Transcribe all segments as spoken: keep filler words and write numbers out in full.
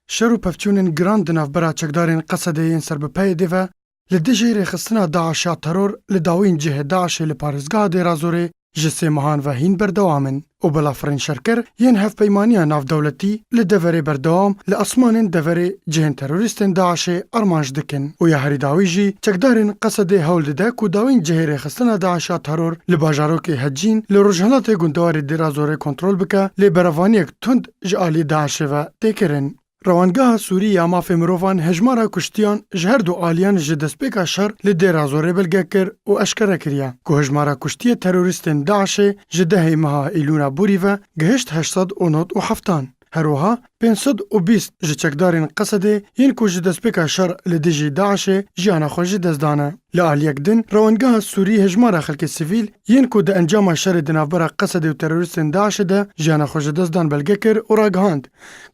Şer û pevçûnên giran di navbera çekdarên Qesedê yên ser bi P Y D'ê ve li dijî rêxistina DAIŞ ya teror li dawîn cihê DAIŞê li parêzgeha Dêrazorê ji sê mehan ve hîn berdewam in û belafirên şerker yên hevpeymaniya navdewletî li deverê berdewam li esmanên deverê cihên terorîstên DAIŞê armanc dikin û ya herî dawî jî çekdarên Qesedê hewl dide ku dawîn cihê rêxistina DAIŞ ya teror li bajarokê Hecîn li rojhilatê gundewarê Dêrazorê kontrol bike, lê berevaniyek tund ji alî DAIŞê ve tê kirin. Rewangeha Sûrî ya Mafê Mirovan hejmara kuştiyan ji her du aliyan ji destpêka şer li Dêra Zorê belge kir û eşkere kiriye ku hejmara kuştiyê terorîstên DAIŞê ji dehê meha Îlûna borî ve gihişt heşt sed û nod û heftan. Her wiha pênc sed û bîst ji çekdarên Qesedê yên ku ji destpêka şer li dijî DAIŞê jiyana xwe ji dest dane. Li aliyek din, Rewangeha Sûrî hejmara xelkê sivîl yên ku di encama şerê di navbera Qesedê û terorîstên DAIŞê de jiyana xwe ji dest dan belge kir û ragihand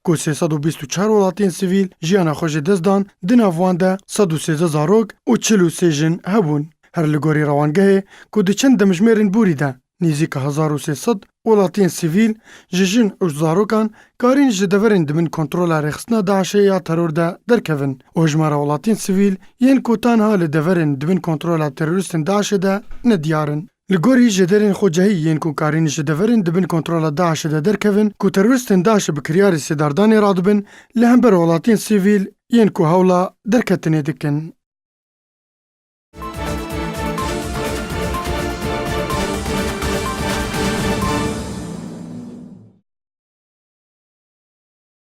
ku sê sed û bîst û çar welatiyên sivîl jiyana xwe ji dest dan, di nav wan de sed û sêzdeh zarok û çil û sê jin hebûn. Her li gorî rewangehê ku di çend demjimêrên borî de nêzîka hezar û sê sed welatiyên sivîl ji jin û zarokan karîn ji deverên di bin kontrola rêxistina DAIŞê ya teror de derkevin û hejmara welatiyên sivîl yên ku tanha li deverên di bin kontrola terorîstên DAIŞê de nediyar in. Li gorî jêderên xwecehî yên ku karîn ji deverên di bin kontrola DAIŞê de derkevin ku terorîstên DAIŞê bi kiryarê sêdardanê radibin, li hember welatiyên sivîl yên ku hewla derketinê dikin.